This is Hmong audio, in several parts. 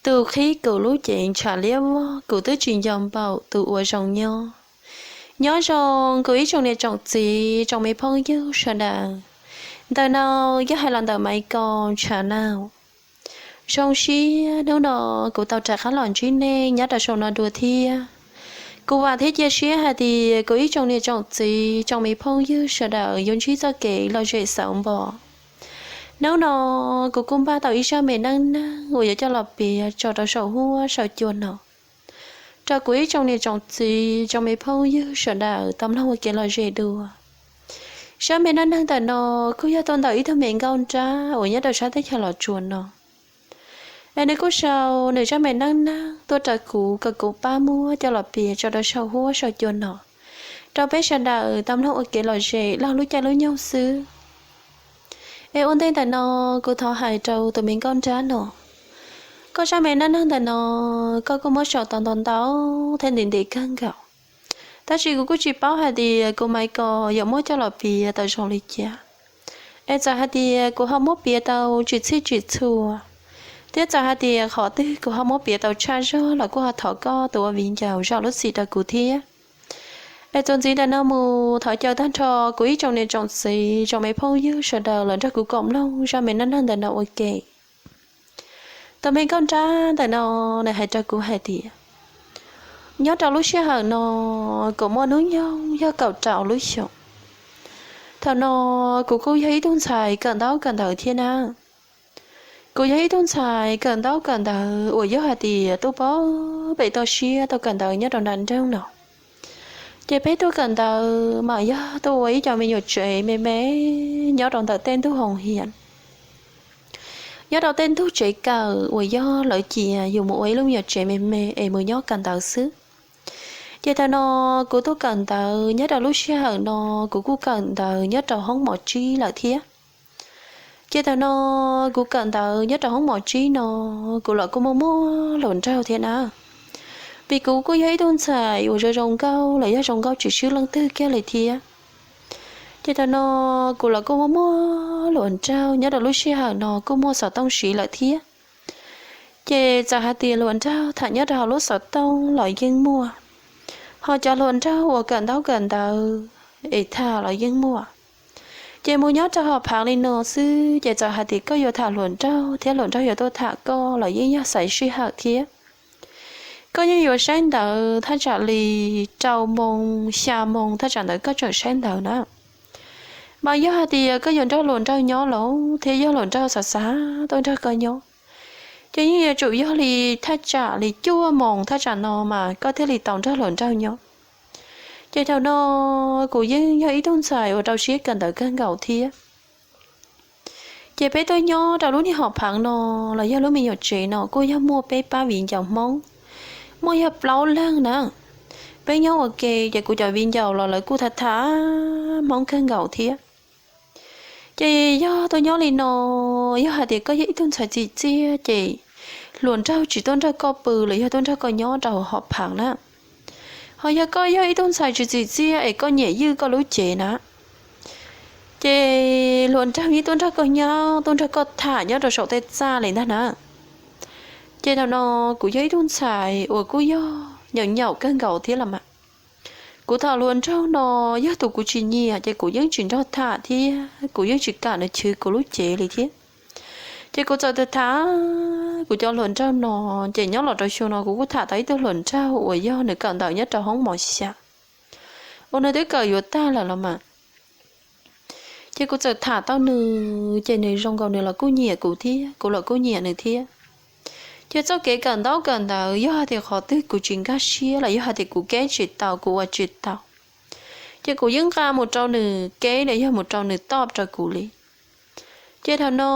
Tus qhib kuv lub cev ntshav liab vog, kuv twb tsis nco npaum tus uas zoo nyob. Nyob zoo kuv ib tsoom niam tsoom txiv tsoom me phooj ywg sawv daws. Ntawm no yog hais los ntawm Maiv Kaus channel. Zoo siab hnub no kuv tau rov qab los ntsib nej nyob rau saum no dua thiab. Kuv vam thiab cia siab hais tias kuv ib tsoom niam tsoom txiv tsoom me phooj ywg sawv daws yuav ntsib txoj kev lom zem xauv npo. Hnub no kuv kuj npaj tau ib zaj me neej neeg uas yuav coj los piav tso rau saum huab saum cua no rau kuv ib tsoom niam tsoom txiv tsoom me phooj ywg sawv daws tau mloog ua kev lom zem dua. Zaj me neej neeg ntawm no kuj yog tuaj ntawm ib tug me nkauj nrab uas nyob rau sab teb chaws Los Tsuas no. Es nws kuj sau nws zaj me neej neeg tuaj rau kuv kom kuv pab muab coj los piav tso rau saum huab saum cua no rau peb sawv daws tau mloog ua kev lom zem laug lub caij lub nyoog xwb. Es ua ntej ntawm no kuv thov hais rau tus me nkauj nrab no, koj zaj me neej neeg ntawm no koj kuj muab sau tau ntau ntau thiab ntev ntev kawg nkaus. Tab sis kuv kuj tsis paub hais tias kuv Maiv Kaus yuav muab coj los piav tau zoo li cas. Es txawm hais tias kuv ho muab piav tau tsis txhij tsis txhua, thiab txawm hais tias qhov twg kuv ho muab piav tau tshaj zog los kuj ho thov koj tus ua viv ncaus zam lub txim rau kuv thiab. Es txuas ntxiv ntawm no mus thov caw tag nrho kuv ib tsoom niam tsoom txiv tsoom me phooj ywg sawv daws los nrog kuv koom mloog zaj me neej neeg ntawm no ua ke. Tus me nkauj nrab ntawm no nws hais rau kuv hais tias, nyob rau lub sij hawm no kuv muaj hnub nyoog yog kaum rau lub xyoos. Thaum no kuv kuj yog ib tug ntxhais kawm ntaub kawm ntawv thiab na. Kuv yog ib tug ntxhais kawm ntaub kawm ntawv uas yog hais tias tuaj pem toj siab tuaj kawm ntawv nyob rau nram nroog no. Ces peb tuaj kawm ntawv mas yog tuaj ua ib co me nyuam tsev me me nyob rau ntawm tej ntug hoos hias, nyob rau tej ntug tsev kawm uas yog lawv cia yus mus ua ib lub me nyuam tsev me me es mus nyob kawm ntawv xwb. Ces thaum no kuv tuaj kawm ntawv nyob rau lub sij hawm no kuv kuj kawm ntawv nyob rau hoob mos tsib lawm thiab. Ces thaum no kuv kawm ntawv nyob rau hoob mos tsib no, kuv los kuj muaj muaj hluas nraug thiab na. Vim kuv kuj yog ib tug ntxhais uas zoo zoo nkauj los yog zoo nkauj tsis swb leej twg kiag li thiab. Ces thaum no kuv los kuj muaj muaj hluas nraug nyob rau lub sij hawm no kuj muaj xov tooj siv lawm thiab. Ces txawm hais tias hluas nraug tham nyob rau hauv lub xov tooj los yeej muaj, ho cov hluas nraug uas kawm ntaub kawm ntawv es tham los yeej muaj. Ces mus nyob rau hauv phaav li no xwb ces txawm hais tias koj yuav tham hluas nraug thiab hluas nraug yuav tuaj tham koj los yeej yog xaiv sij hawm thiab. Koj yeej yuav saib ntawv thaj tsam li rau moos xya moos thaj tsam ntawd koj tseem saib ntawv na. Mas yog hais tias koj yuav nrog hluas nraug nyob los thiab yog hluas nraug xav xav tuaj nrog koj nyob, ces yeej yuav tsum yog li thaj tsam li cuaj moos thaj tsam no mas koj thiaj li tau nrog hluas nraug nyob. Ces thaum no kuv yeej yog ib tug ntxhais uas rau siab kawm ntawv kawg nkaus thiab. Ces peb tuaj nyob rau lub niag hauv phaav no los yog lub me nyuam tsev no kuj yog muaj peb pab viv ncaus Hmoob, muaj yog plaub leeg na. Peb nyob ua ke ces kuv cov viv ncaus los lawv kuj tham tham Hmoob kawg nkaus thiab. Ces yog tuaj nyob li no, yog hais tias koj yog ib tug ntxhais txim txiaj ces hluas nraug tsis tuaj nrog koj pw los yog tuaj nrog koj nyob rau hauv phaav na. Ho yog koj yog ib tug ntxhais tsis txim txiaj es koj nyiam ywj koj lub cev na, ces hluas nraug yeej tuaj nrog koj nyob tuaj nrog koj tham nyob rau saum tej txaj li ntag na. Ces thaum no kuv yog ib tug ntxhais uas kuj yog nyaum nyaum kawg nkaus thiab los mas. Kuv tham hluas nraug no, yog tus kuv tsis nyiam ces kuv yeej tsis nrog tham thiab kuv yeej tsis kam nws chwv kuv lub cev li thiab. Ces kuv txawm tham tham kuv cov hluas nraug no, ces nyob los rau xyoo no kuv kuj tham tau ib tug hluas nraug uas yog nws kawm ntawv nyob rau hoob mos xya uas nws twb kawm yuav tag lawm los mas. Ces kuv txawm tham tau nws ces nws zoo nkaus nws los kuj nyiam kuv thiab kuv los kuj nyiam nws thiab. Ces txoj kev kawm ntaub kawm ntawv yog hais tias qhov twg kuv tsis nkag siab los yog hais tias kuv keb tsis tau kuv ua tsis tau, ces kuv yeej nqa mus rau nws keb los yog mus rau nws toj rau kuv li. Ces thaum no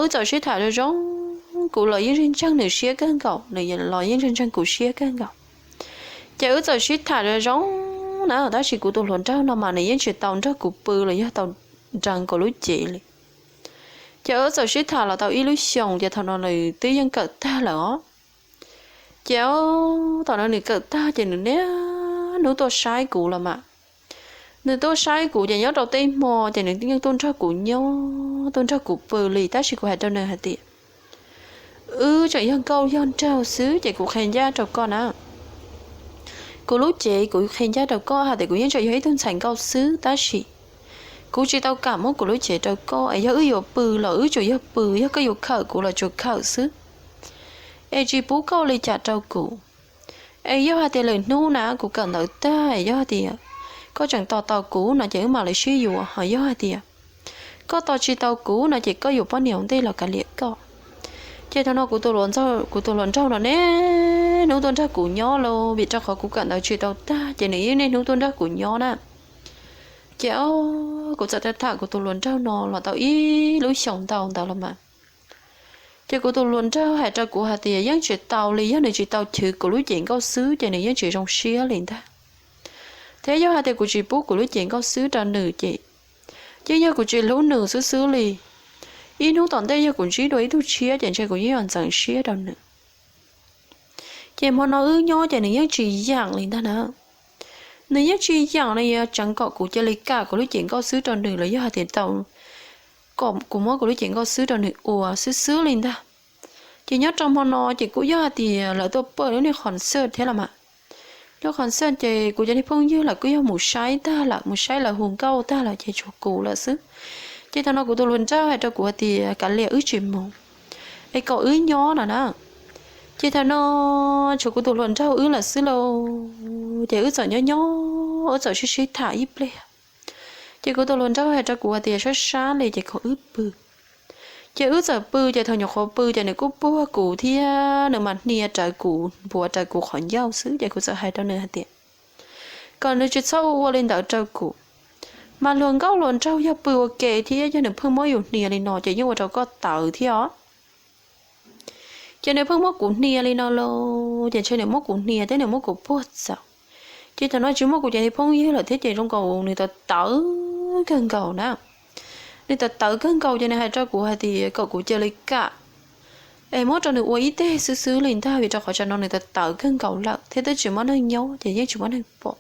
wb txawm sib tham zoo zoo, kuv los yeej ntseeg nws siab kawg nkaus, nws los yeej ntseeg kuv siab kawg nkaus. Ces wb txawm sib tham zoo zoo na, tab sis kuv tus hluas nraug no mas nws yeej tsis tau nrog kuv pw los yog tau nrees kuv lub cev li. Ces wb txawm sib tham los tau ib lub xyoos ces thaum no nws twb yeej kawm tag lawm os. Ces thaum no nws kawm tag ces nws niaj hnub tuaj saib kuv los mas. Nws tuaj saib kuv ces nyob rau tej hmo ces nws yeej tuaj nrog kuv nyob tuaj nrog kuv pw li, tab sis kuv hais rau nws hais tias wb tseem yog nkauj yog nraug xwb ces kuv qhia ncaj rau koj na. Kuv lub cev kuv qhia ncaj rau koj hais tias kuv yeej tseem yog ib tug ntxhais nkauj xwb tab sis kuv tsis tau kam muab kuv lub cev rau koj es yog wb yuav pw los wb tsuas yog pw, yog koj yuav khawm kuv los tsuas khawm xwb, es tsis pub koj ua li cas rau kuv. Es yog hais tias lwm hnub na kuv kawm ntawv tag es yog hais tias koj tseem tos tau kuv no ces wb mam li sib yuav, ho yog hais tias koj tos tsis tau kuv no ces koj yuav poj niam ua ntej los kav liam koj. Ces thaum no kuv tus hluas nraug no niaj hnub tuaj nrog kuv nyob los vim rau qhov kuv kawm ntawv tsis tau tag ces nws yeej niaj hnub tuaj nrog kuv nyob na. Ces kuv txawm tham tham kuv tus hluas nraug no los tau ib lub xyoos ntau ntawd los mas, ces kuv tus hluas nraug hais rau kuv hais tias yeej tsis tau li, yog nws tsis tau chwv kuv lub cev nkauj xwb ces nws yeej tsis zoo siab li ntag. Thiab yog hais tias kuv tsis pub kuv lub cev nkauj xwb rau nws ces yeej yog kuv tsis hlub nws xwb xwb li. Ib hnub tom ntej yog kuv ntsib dua ib tug tshiab ces ntshe kuv yeej yuav ntxeev siab rau nws. Ces hmo no wb nyob ces nws yeej tsis yaam li ntag na. Nws yeej tsis yaam li, yuav tseev kom kuv cia li kam kuv lub cev nkauj xwb rau nws los yog hais tias tau kom kuv muab kuv lub cev nkauj xwb rau nws ua xwb xwb li ntag. Ces nyob rau hmo no ces kuj yog hais tias lawv tuaj pawj lub niag qhov xwj thiab los mas. Lub qhov xwj ces kuv cov niag phooj ywg lawv kuj yog mus saib tag lawm, mus saib lawv hu nkauj tag lawm ces tshuav kuv lawm xwb. Ces thaum no kuv tus hluas nraug hais rau kuv hais tias kav liam wb tsis mus, es kom wb nyob no na. Ces thaum no tshuav kuv tus hluas nraug wb lawm xwb lauj, ces wb txawm nyob nyob wb txawm sib sib tham ib pliag. Ces kuv tus hluas nraug hais rau kuv hais tias sab sab li ces kom wb pw. Ces wb txawm pw ces thaum nyuam qhuav pw ces nws kuj puag kuv thiab nws mas hnia rawv kuv, npuav rawv kuv qhov ncauj xwb ces kuv txawm hais rau nws hais tias kom nws tsis txhob ua ua li ntawd rau kuv. Mas hluas nkauj hluas nraug yog pw ua ke thiab yog nws pheej muab yus hnia li no ces yeej ua rau koj tawv thiab os. Ces nws pheej muab kuv hnia li no lauj, ces ntshe nws muab kuv hnia thiab nws muab kuv puag txaus. Ces thaum no tsis muaj kuv cov niag phooj ywg lawm thiab ces zoo nkaus nws tawv tawv kawg nkaus na. Nws tawv tawv kawg nkaus ces nws hais rau kuv hais tias kom kuv cia li kam es muab rau nws ua ib teg xwb xwb li ntag vim rau qhov tsam no nws tawv tawv kawg nkaus lawm thiab twb tsis muaj neeg nyob ces yeej tsis muaj neeg pom.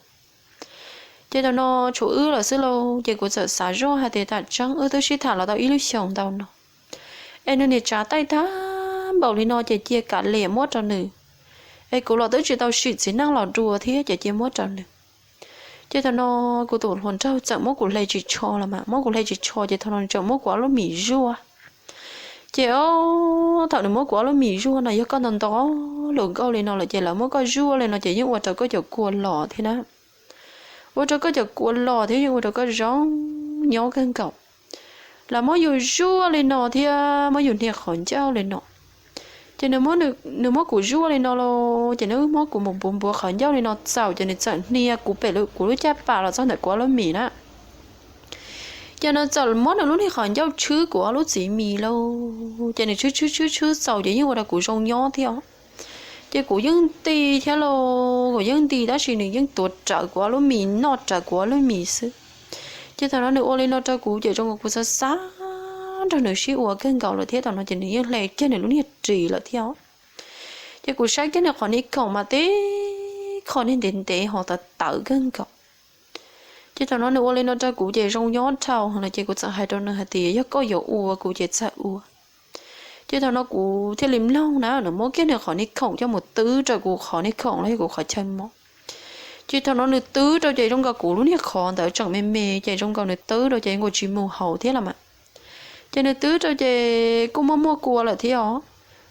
Ces thaum no tshuav wb lawm xwb lauj, ces kuv txawm xav zoj hais tias tam tseeb wb twb sib tham los tau ib lub xyoos ntau no, es nws niam tsav taij tag npaum li no ces cia kav liam muab rau nws, es kuv los twb tsis tau sim txiv neej los dua thiab ces cia muab rau nws. Ces thaum no kuv tus hluas nraug txawm muab kuv hle tsis tsho los mas, muab kuv hle tsis tsho ces thaum no nws tseem muab kuv ob lub mis zuaj. Ces thaum nws muab kuv ob lub mis zuaj no yog koj nto nto hluas nkauj li no lawm ces lawv muab koj zuaj li no ces yeej ua rau koj cov kua los thiab na. Ua rau koj cov kua los thiab yeej ua rau koj zoo nyob kawg nkaus. Lawv muab yus zuaj li no thiab muab yus hnia qhov ncauj li no. Ces nws muab kuv zuaj li no los ces nws muab kuv mus npuav npuav qhov ncauj li no txaus ces nws txawm hnia kuv pem kuv lub caj pas los txog ntawm kuv ob lub mis na. Ces nws txawm muab nws lub niag qhov ncauj tshwb kuv ob lub txiv mis lauj, ces nws tshwb tshwb tshwb tshwb txaus ces yeej ua rau kuv zoo nyob thiab os. Ces kuv yeej nti thiab los kuv yeej nti tab sis nws yeej tuav rawv kuv ob lub mis, noj rawv kuv ob lub mis xwb. Ces thaum no nws ua li no rau kuv ces zoo nkaus kuv xav xav nrog nws sib ua kawg nkaus lawm thiab thaum no ces nws yeej hle kiag nws lub niag ris lawm thiab os. Ces kuv saib kiag nws qhov niag khoom mas tib qho niag ntev ntev ho tawv tawv kawg nkaus. Ces thaum no nws ua li no rau kuv ces zoo nyob dhau no ces kuv txawm hais rau nws hais tias yog koj yuav ua kuv ces txawm ua. Ces thaum no kuv thiaj li mloog na, nws muab kiag nws qhov niag khoom coj mus twb rau kuv qhov niag khoom los yog kuv qhov chaw mob. Ces thaum no nws twb rau ces zoo nkaus kuv lub niag qhov ntawd tseem me me ces zoo nkaus nws twb rau ces nkaus tsis mus hauv thiab los mas. Ces nws twb rau ces kuj muaj muaj kua lawm thiab os,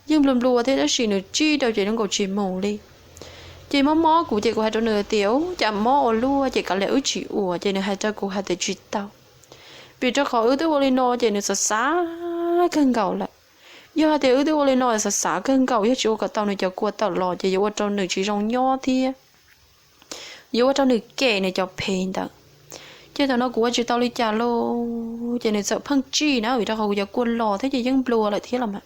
yeej nplua nplua thiab tab sis nws tsij rau ces zoo nkaus tsis mus li. Ces mob mob kuv ces kuv hais rau nws tias ub cas mob ua luaj ces kav liam wb tsis ua ces nws hais rau kuv hais tias tsis tau, vim rau qhov wb twb ua li no ces nws xav xav kawg nkaus lawm. Yog hais tias wb twb ua li no xav xav kawg nkaus yog tsis ua kom tau nws cov kua tawm los ces yuav ua rau nws tsis zoo nyob thiab yuav ua rau nws kem nws cov phem ntawd. Ces thaum no kuv ua tsis tau li cas lauj, ces nws txawm pheej tsij na vim rau qhov kuv cov kua los thiab ces yeej nplua lawm thiab los mas.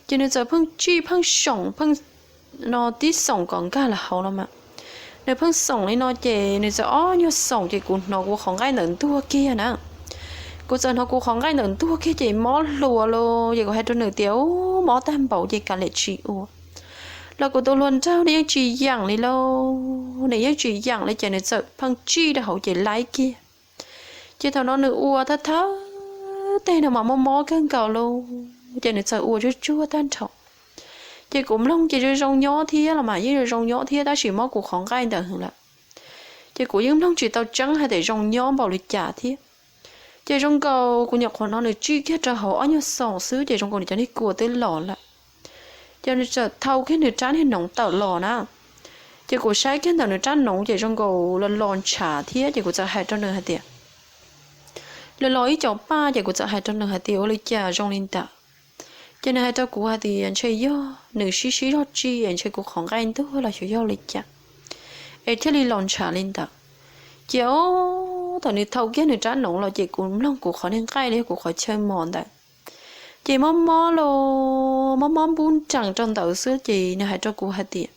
Ces nws txawm pheej tsij pheej xoom pheej no tib xoom kom nkag los hauv los mas. Nws pheej xoom li no ces nws txawm ob nyuag xoom ces kuv hnov kuv qhov nqaij ntawm ntuag kiag na. Kuv txawm hnov kuv qhov nqaij ntawm ntuag kiag ces mob hluas lauj, ces kuv hais rau nws tias ub mob tag npaum ces kav liam tsis ua. Los kuv tus hluas nraug nws yeej tsis yaam li lauj, nws yeej tsis yaam li ces nws txawm pheej tsij rau hauv ces laib kiag. Ces thaum no nws ua thawj thawj teg no mas mob mob kawg nkaus lauj, ces nws txawm ua tsuag tsuag tag nrho. Ces kuv mloog ces zoo zoo nyob thiab los mas, yeej zoo zoo nyob thiab, tab sis mob kuv qhov nqaij ntawd heev lawm. Ces kuv yeej mloog tsis tau tseeb hais tias zoo nyob npaum li cas thiab. Ces zoo nkaus kuv nyuam qhuav hnov nws tsij kiag rau hauv ob nyuag xoom xwb ces zoo nkaus nws cov niag kua twb los lawm. Ces nws txawm thau kiag nws rab niag noov tawm los na. Ces kuv saib kiag ntawm nws rab noov ces zoo nkaus los los ntshav thiab, ces kuv txawm hais rau nws hais tias, los los ib co paj, ces kuv txawm hais rau nws hais tias, ua li cas zoo li ntawd? Ces nws hais rau kuv hais tias ntshe yog nws sib sib zog tsij es ntshe kuv qhov nqaij ntuag los xyov yog li cas es thiaj li los ntshav li ntawd. Ces ob thaum nws thau kiag nws rab noov los ces kuv mloog kuv qhov niag nqaij los yog kuv qhov chaw mos ntawd ces mob mob los mob mob npub nrees rau ntawd xwb, ces nws hais rau kuv hais tias,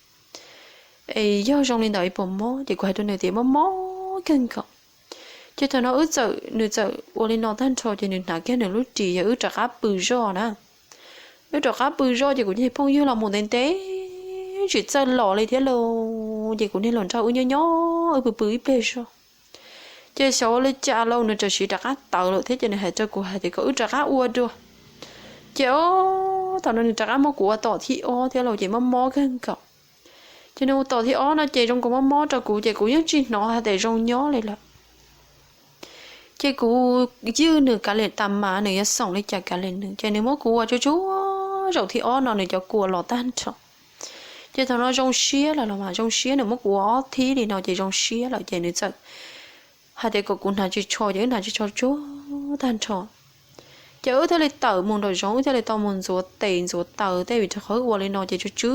es yog zoo li ntawd es puas mob? Ces kuv hais rau nws tias mob mob kawg nkaus. Ces thaum no wb txawm, nws txawm ua li no tag nrho ces nws hnav kiag nws lub ris yog wb rov qab pw zoj na. Wb rov qab pw zoj ces kuv cov niag phooj ywg los mus ntev ntev tsis txawj los li thiab lauj, ces kuv niag hluas nraug wb nyob nyob wb pw pw ib pliag zog. Ces xyov ua li cas los nws tam sim rov qab tawm lawm thiab, ces nws hais rau kuv hais tias kom wb rov qab ua dua. Ces ob thaum no nws rov qab muab kuv ua tom thib ob thiab lauj, ces mob mob kawg nkaus. Ces nws ua tom thib ob no ces zoo nkaus mob mob rau kuv ces kuv yeej tsis hnov hais tias zoo nyob li lawm. Ces kuv ywj nws kav liam tas mas nws yuav xoom li cas kav liam nws, ces nws muab kuv ua tsuag tsuag zaum thib ob no nws cov kua los tag nrho. Ces thaum no zoo siab lawm los mas, zoo siab, nws muab kuv ua ob thib li no ces zoo siab lawm ces nws txawm hais tias kom kuv hnav ris tsho, ces wb hnav ris tsho tsuag tag nrho. Ces wb thiaj li tawm mus nraum zoov, wb thiaj li tau mus ntxuav tes ntxuav taw tej, vim rau qhov wb ua li no ces tsw tsw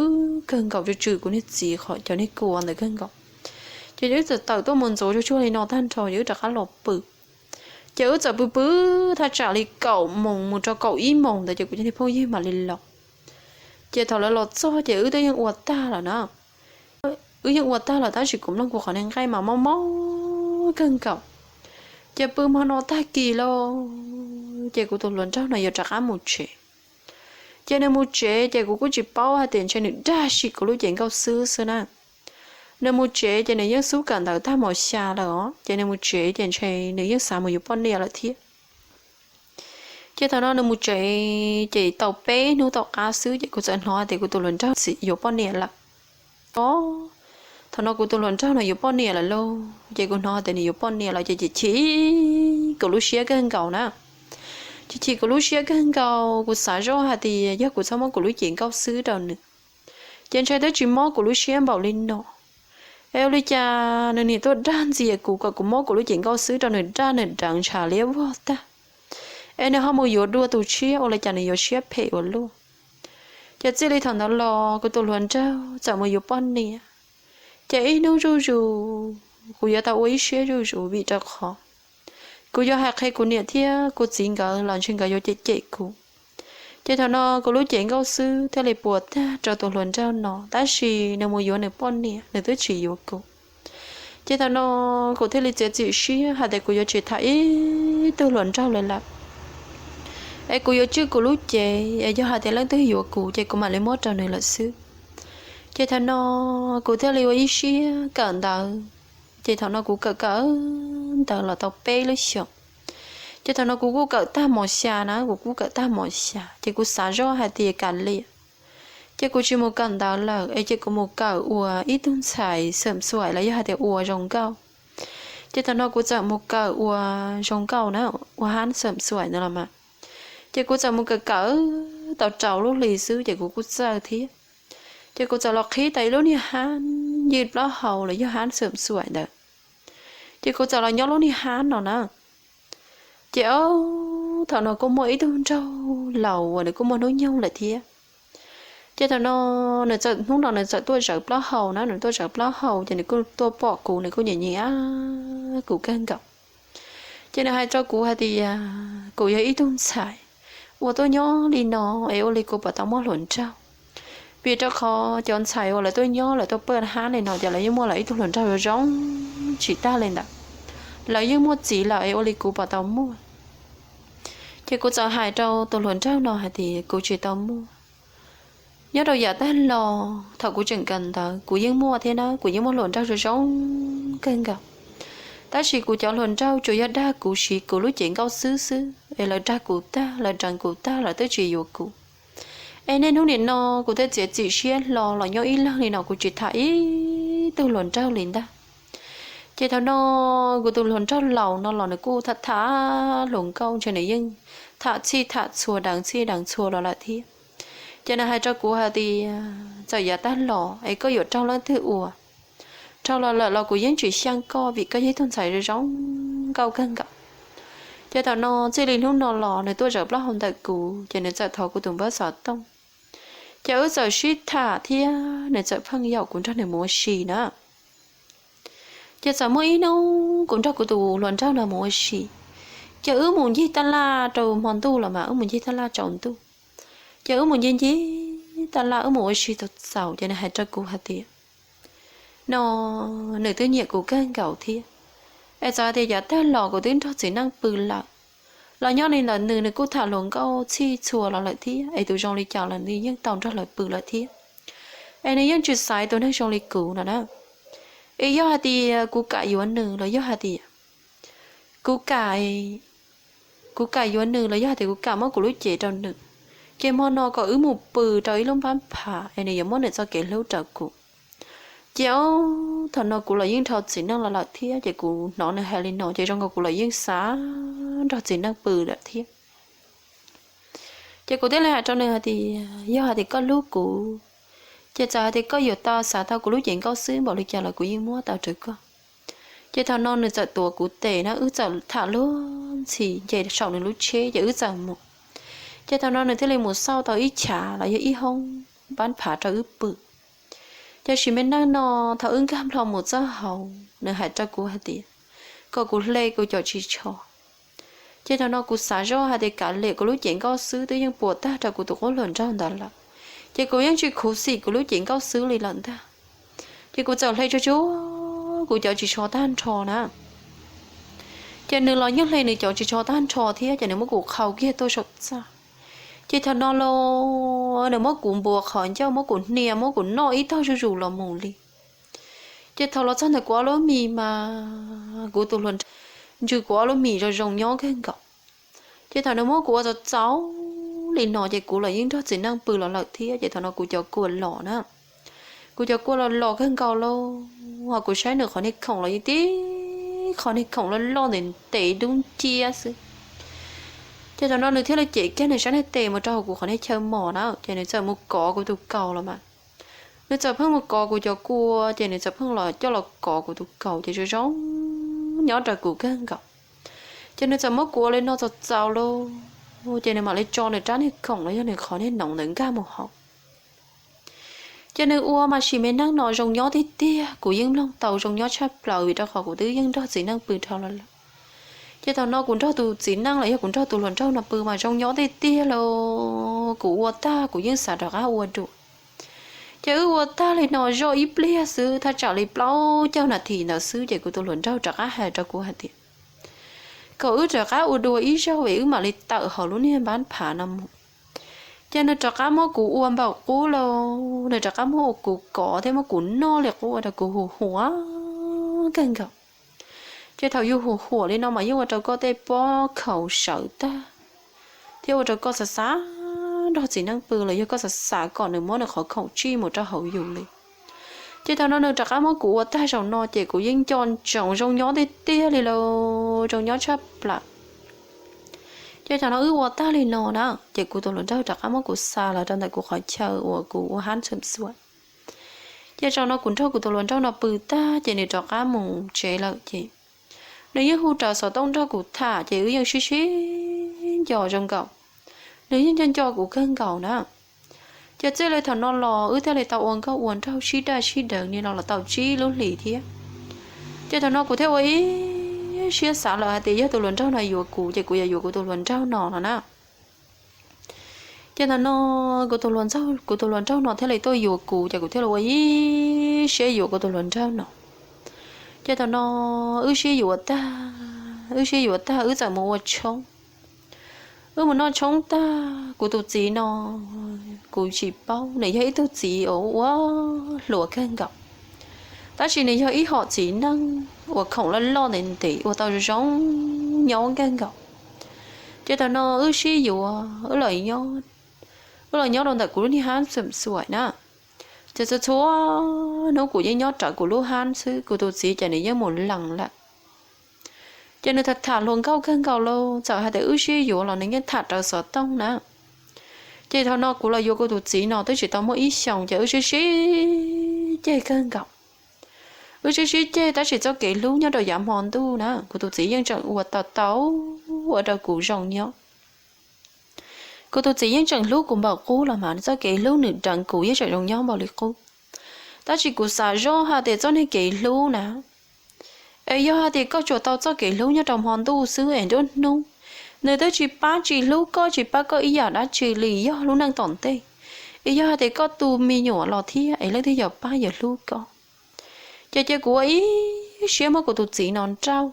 kawg nkaus, tsw tsw kuv niag txiv qhov cov niag kua ntawd kawg nkaus. Ces wb txawm tawm tuaj mus ntxuav tsuag tsuag li no tag nrho ces wb rov qab los pw. Ces wb txawm pw pw thaj tsam li kaum moos mus rau kaum ib moos ntawd ces kuv cov niag phooj ywg mam li los. Ces thaum lawv los txog ces wb twb yeej ua tag lawm na. Wb yeej ua tag lawm tab sis kuv mloog kuv qhov niag nqaij mas mob mob kawg nkaus. Ces pw hmo no tag kis lauj, ces kuv tus hluas nraug no yuav rov qab mus tsev. Ces nws mus tsev ces kuv kuj tsis paub hais tias ntshe nws dag sim kuv lub cev nkauj xwb xwb na. Nws mus tsev ces nws yeej xub kawm ntawv tag mos xya lawm os, ces nws mus tsev ces ntshe nws yeej xav mus yuav poj niam lawm thiab. Ces thaum no nws mus tsev ces tau peb hnub tom qab xwb ces kuv txawm hnov hais tias kuv tus hluas nraug txiv yuav poj niam lawm. Os, thaum no kuv tus hluas nraug no yuav poj niam lawm lauj, ces kuv hnov hais tias nws yuav poj niam lawm ces chim chim kuv lub siab kawg nkaus na. Chim chim kuv lub siab kawg nkaus, kuv xav zoj hais tias yog kuv txhob muab kuv lub cev nkauj xwb rau nws, ces ntshe twb tsis mob kuv lub siab npaum li no. Es ua li cas nws nim tuaj dag ntxias kuv kom kuv muab kuv lub cev nkauj xwb rau nws, dag nws deev ntshav liab vog tag, es nws ho mus yuav dua tus tshiab, ua li cas nws yuav siab phem ua luaj. Ces txij li thaum ntawd los kuv tus hluas nraug txawm mus yuav poj niam. Ces ib hnub zuj zus kuv yuav tau ua ib siab zuj zus vim rau qhov kuv yuav hais qhia kuv niam thiab kuv txiv nkawd los ntshe nkawd yuav cem cem kuv. Ces thaum no kuv lub cev nkauj xwb thiaj li puas tag rau tus hluas nraug no, tab sis nws mus yuav nws poj niam, nws twb tsis yuav kuv. Ces thaum no kuv thiaj li txiav txim siab hais tias kuv yuav tsis tham ib tug hluas nraug li lawm, es kuv yuav tswj kuv lub cev, es yog hais tias leej twg yuav kuv ces kuv mam li muab rau nws lawm xwb. Ces thaum no kuv thiaj li ua ib siab kawm ntawv. Ces thaum no kuv kawm kawm ntawv los tau peb lub xyoos. Ces thaum no kuv kuj kawm tag mos xya na, kuv kuj kawm tag mos xya ces kuv xav zoj hais tias kav liam, ces kuv tsis mus kawm ntawv lawm es ces kuv mus kawm ua ib tug ntxhais xeem xuaim los yog hais tias ua zoo nkauj. Ces thaum no kuv txawm mus kawm ua zoo nkauj na, ua hab xeem xuaim ntawd los mas. Ces kuv txawm mus kawm kawm tau rau lub hli xwb ces kuv kuj txawj thiab. Ces kuv txawm los qhib tau ib lub niag hab ywj plaub hau los yog hab xeem xuaim ntawd. Ces kuv txawm los nyob lub niag hab no na. Ces ob thaum no kuj muaj ib tug nraug laus uas nws kuj muaj hnub nyoog lawm thiab. Ces thaum no nws txawm, hnub no nws txawm tuaj zawv plaub hau na, nws tuaj zawv plaub hau ces nws kuj tuaj pom kuv, nws kuj nyiam nyiam kuv kawg nkaus. Ces nws hais rau kuv hais tias kuv yog ib tug ntxhais uas tuaj nyob li no es ua li kuv puas tau muaj hluas nraug. Vim rau qhov cov ntxhais uas lawv tuaj nyob lawv tuaj paj hab li no ces lawv yeej muaj lawv ib tug hluas nraug zoo zoo tsis tag li ntawd. Lawv yeej muaj txiv lawm es ua li kuv puas tau muaj. Ces kuv txawm hais rau tus hluas nraug no hais tias kuv tsis tau muaj. Nyob rau yav tag los thaum kuv tseem kawm ntawv kuv yeej muaj thiab na, kuv yeej muaj hluas nraug zoo zoo kawg nkaus. Tab sis kuv cov hluas nraug tsuas yog dag kuv siv kuv lub cev nkauj xwb xwb es lawv dag kuv tag, lawv deev kuv tag, lawv twb tsis yuav kuv. Es niaj hnub nim no kuv tej txiav txim siab hlo los nyob ib leeg li no kuv tsis tham ib tug hluas nraug li ntag. Ces thaum no kuv tus hluas nraug laus no los nws kuj tham tham hluas nkauj ntshe nws yeej tham txhij tham txhua deev txhij deev txhua los lawm thiab. Ces nws hais rau kuv hais tias txawm yav tag los es koj yuav raug leej twg ua, raug los lawm los kuv yeej tsis xyeej koj vim koj yog ib tug ntxhais zoo zoo nkauj kawg nkaus. Ces thaum no txij li hnub no los nws tuaj zaws plaub hau ntawm kuv ces nws txawm thov kuv tus npawb xov tooj. Ces wb txawm sib tham thiab nws txawm pheej yaum kuv nrog nws mus ua si na. Ces txawm muaj ib hnub kuv nrog kuv tus hluas nraug no mus ua si, ces wb mus ncig taj laj rau hmo ntuj los mas wb mus ncig taj laj tsaus ntuj. Ces wb mus ncig ncig taj laj wb mus ua si txaus txaus ces nws hais rau kuv hais tias no nws twb nyiam kuv kawg nkaus thiab. Es txawm tias yav tag los kuv twb nrog txiv neej pw lawm, los nyob li ntawm nws nws kuj tham hluas nkauj txhij txhua los lawm thiab es tus zoo li cas los nws yeej tau nrog lawv pw lawm thiab. Es nws yeej tsis xaiv tus neeg zoo li kuv no na. Es yog hais tias kuv kam yuav nws los yog hais tias kuv kam, kuv kam yuav nws los yog hais tias kuv kam muab kuv lub cev rau nws, ces hmo no kom wb mus pw rau ib lub npab phav es nws yuav muab nws txoj kev hlub rau kuv. Ces thaum no kuv los yeej nrog txiv neej los lawm thiab ces kuv hnov nws hais li no ces zoo nkaus kuv los yeej xav nrog txiv neej pw lawm thiab. Ces kuv thiaj li hais rau nws hais tias yog hais tias koj hlub kuv, ces txawm hais tias koj yuav tau xav tau kuv lub cev nkauj xwb npaum li cas los kuv yeej muab tau rau koj. Ces thaum no nws txawm tuav kuv tes na wb txawm tham luag ntxhi nce saum nws lub tsheb ces wb txawm mus. Ces thaum no nws thiaj li mus xauj tau ib chav los yog ib hoob npab phav rau wb pw. Ces sim me neej no thaum wb nkag nplho mus txoj hauv nws hais rau kuv hais tias kom kuv hle kuv cov ris tsho. Ces thaum no kuv xav zoj hais tias kav liam kuv lub cev nkauj xwb twb yeej puas tag rau kuv tus qub hluas nraug ntawd lawm, ces kuv yeej tsis khuv xim kuv lub cev nkauj xwb li lawm ntag. Ces kuv txawm hle tsuag tsuag kuv cov ris tsho tag nrho na. Ces nws los yeej hle nws cov ris tsho tag nrho thiab ces nws muab kuv qhau kiag tuaj saum txaj. Ces thaum no los nws muab kuv npuas qhov ncauj muab kuv hnia muab kuv noj ib tag zuj zus los mus li. Ces thaum los txog ntawm kuv ob lub mis mas kuv tus hluas ntsws kuv ob lub mis zoo zoo nyob kawg nkaus. Ces thaum nws muab kuv ua txaus txaus li no ces kuv los yeej nrog txiv neej pw los lawm thiab ces thaum no kuv cov kua los na, kuv cov kua los los kawg nkaus lauj, ho kuv saib nws qhov niag khoom los yeej tib qhov niag khoom loj loj ntev ntev dub nciab xwb. Ces thaum no nws thiaj li cem kiag nws sab niag tes mus rau hauv kuv qhov niag chaw mos na ces nws txawm mus kov kuv tus kaus los mas. Nws txawm pheej mus kov kuv cov kua ces nws txawm pheej los coj los kov kuv tus kaus ces zoo zoo nyob rau kuv kawg nkaus. Ces nws txawm muab kuv ua li no txaus txaus lauj, ces nws mam li tso nws rab niag khoom los yog nws qhov niag noov ntawd nkag mus hauv. Ces nws ua mas sim me neej no zoo nyob tiag tiag kuv yeej mloog tau zoo nyob tshaj plaws vim rau qhov kuv twb yeej nrog txiv neej pw dhau los lawm. Ces thaum no kuv nrog tus txiv neej los yog kuv nrog tus hluas nraug no pw mas zoo nyob tiag tiag lauj, kuv ua tag kuv yeej xav rov qab ua dua. Ces wb ua tag li no zoj ib pliag xwb thaj tsam li plaub caug nas this ntawd xwb ces kuv tus hluas nraug rov qab hais rau kuv hais tias kom wb rov qab ua dua ib zaug es wb mam li tawm hauv lub niag npab phav no mus. Ces nws rov qab muab kuv ua npaum qub lauj, nws rov qab muab ua kuv kov thiab muab kuv noj li qub ua rau kuv hu huam kawg nkaus. Ces thaum yus hu huam li no mas yeej ua rau koj tej pob khaus sawv tag, thiab ua rau koj xav xav nrog txiv neej pw los yog koj xav xav kom nws muab nws qhov khoom tsij mus rau hauv yus li. Ces thaum no nws rov qab muab kuv ua tag zaum no ces kuv yeej nco ntsoov zoo nyob tiag tiag li lauj, zoo nyob tshaj plaws. Ces thaum no wb ua tag li no na, ces kuv tus hluas nraug rov qab muab kuv xa los rau ntawm kuv qhov chaw uas kuv ua hab txhwm xuam. Ces zaum no kuv nrog kuv tus hluas nraug no pw tag ces nws rov qab mus tsev lawm ces nws yeej hu raws xov tooj nrog kuv tham ces wb yeej sib sib nco zoo nkaus. Nws yeej nco nco kuv kawg nkaus na. Ces txij li thaum no los wb thiaj li tau ua nkauj ua nraug sib daj sib deev li no los tau tsib lub hlis thiab. Ces thaum no kuv thiaj ua ib siab xav lawm hais tias yog tus hluas nraug no yuav kuv ces kuv yuav yuav kuv tus hluas nraug no no na. Ces thaum no kuv tus hluas nraug no thiaj li tuaj yuav kuv ces kuv thiaj li ua ib siab yuav kuv tus hluas nraug no. Ces thaum no wb sib yuav tag, wb sib yuav tag wb txawm mus ua tshoob. Wb mus noj tshoob tag kuv tus txiv no kuv tsis paub, nws yog ib tug txiv uas ua hluas kawg nkaus, tab sis nws yog ib hom txiv neej uas khoom loj loj ntev ntev ua tau zoo zoo nyob kawg nkaus. Ces thaum no wb sib yuav wb los nyob, wb los nyob rau ntawm kuv lub niag hab xum xuaim na. Ces txhua txhua hnub kuv yeej nyob rawv kuv lub hab xwb, kuv tus txiv ces nws yeej mus lees lawm. Ces nws tham tham hluas nkauj kawg nkaus los txawm hais tias wb sib yuav los nws yeej tham rawv xov tooj na. Ces thaum no kuv los yuav kuv tus txiv no twb tsis tau muaj ib xyoos ces wb sib sib ceg kawg nkaus. Wb sib sib ceg tab sis txoj kev hlub nyob rau yav hmo ntuj na kuv tus txiv yeej tseem ua tau tau ua rau kuv zoo nyob. Kuv tus txiv yeej tseem hlub kuv npaum qub los mas nws txoj kev hlub nws deev kuv yeej tseem zoo nyob npaum li qub. Tab sis kuv xav zoj hais tias txoj niag kev hlub na, es yog hais tias koj tsuas tau txoj kev hlub nyob rau hmo ntuj xwb es nruab hnub nws twb tsis pab tsis hlub koj tsis pab koj ib yam dab tsi li yog lub neej tom ntej. Es yog hais tias koj tu me nyuam los thiab es leej twg yog pab yog hlub koj. Ces cia kuv ua ib siab muab kuv tus txiv no nrauj,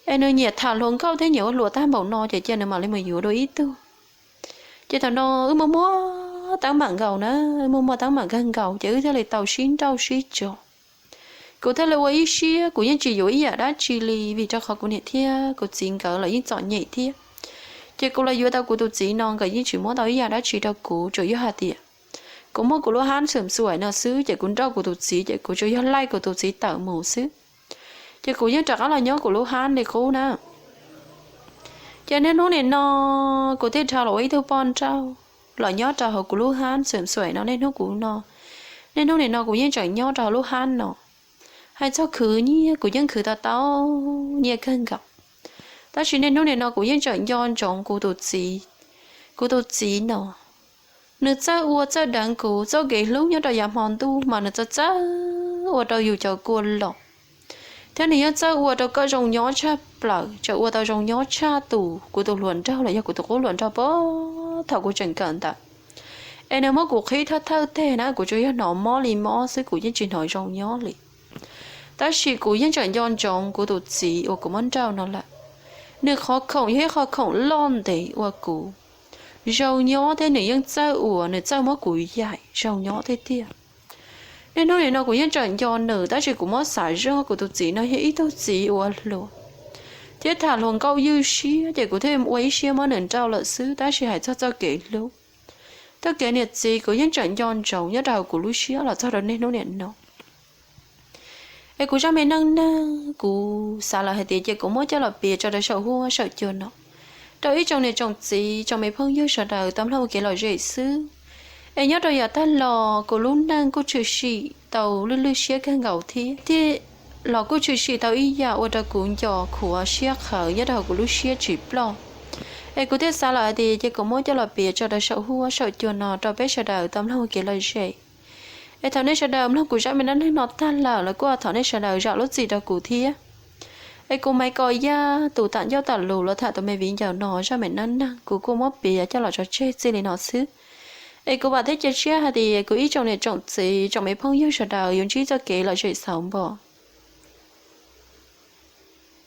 es nws nyiam tham hluas nkauj thiab nyiam ua hluas tag npaum no ces cia nws mam li mus yuav dua ib tug. Ces thaum no wb muaj muaj teeb meem nkaus na, wb muaj muaj teeb meem kawg nkaus ces wb thiaj li tau sib nrauj sib tso. Kuv thiaj li ua ib siab kuv yeej tsis yuav ib yam dab tsi li vim rau qhov kuv niam thiab kuv txiv nkawd los yeej txom nyem thiab. Ces kuv los yuav tau kuv tus txiv no nkawd yeej tsis muab tau ib yam dab tsi rau kuv, tsuas yog hais tias kuv muaj kuv lub hab xum xuaim no xwb ces kuv nrauj kuv tus txiv ces kuv tsuas yog laij kuv tus txiv tawm mus xwb. Ces kuv yeej rov qab los nyob kuv lub hab li qub na. Ces niaj hnub nim no kuv thiaj dhau los ua ib tug poj nrauj los nyob rau hauv kuv lub hab xum xuaim no niaj hnub kuv no. Niaj hnub nim no kuv yeej tseem nyob rau hauv lub hab no. Hais txog khwv nyiaj kuv yeej khwv tau tau nyiaj kawg nkaus. Tab sis niaj hnub nim no kuv yeej tseem nco ntsoov kuv tus txiv, kuv tus txiv no. Nws txawj ua txawj deev kuv txoj kev hlub nyob rau yav hmo ntuj mas nws txawj txawj ua rau yus cov kua los, thiab nws yeej txawj ua rau koj zoo nyob tshaj plaws, tseem ua tau zoo nyob tshaj tus kuv tus hluas nraug los yog kuv tus qub hluas nraug pab thaum kuv tseem kawm ntawd. Es nws muab kuv qhib thawj thawj teg na kuv tsuas yog hnov mob li mob xwb kuv yeej tsis hnov zoo nyob li. Tab sis kuv yeej tseem nco ntsoov kuv tus txiv uas kuv muab nrauj no lawm. Nws qhov khoom yog ib qhov khoom loj ntev uas kuv zoo nyob thiab nws yeej txawj uas nws txawj muab kuv yaim zoo nyob tiag tiag. Niaj hnub nim no kuv yeej tseem nco nws tab sis kuv muab xav zog kuv tus txiv no yog ib tug txiv uas hluas thiab tham hluas nkauj ywj siab ces kuv thiaj ua ib siab muab nws nrauj lawm xwb. Tab sis hais txog txoj kev hlub, txoj kev niam txiv kuv yeej tseem nco ntsoov nyob rau hauv kuv lub siab los txog rau niaj hnub nim no. Es kuv zaj me neej neeg kuv xav lawm hais tias ces kuv muab coj los piav tso rau saum huab saum cua no rau ib tsoom niam tsoom txiv tsoom me phooj ywg sawv daws tau mloog ua kev lom zem xwb. Es nyob rau yav tag los kuv lub neej kuj tshwm sim tau lwj lwj siab kawg nkaus thiab, thiab los kuj tshwm sim tau ib yam ua rau kuv nco khuav siab qhawv nyob rau hauv kuv lub siab tsis ploj. Es kuv thiaj xav lawm hais tias ces kuv muab coj los piav tso rau saum huab saum cua no rau peb sawv daws tau mloog ua kev lom zem. Es thaum nej sawv daws mloog kuv zaj me neej neeg no tag lawm los kuj thov nej sawv daws zam lub txim rau kuv thiab. Es kuv Maiv Kom Yaj tus tham ncauj tham lus los tham tus me viv ncaus no zaj me neej neeg kuv kuj muab piav coj los tso tseg txij li no xwb. Es kuv vam thiab cia siab hais tias kuv ib tsoom niam tsoom txiv tsoom me phooj ywg sawv daws yuav ntsib txoj kev lom zem xauv npog.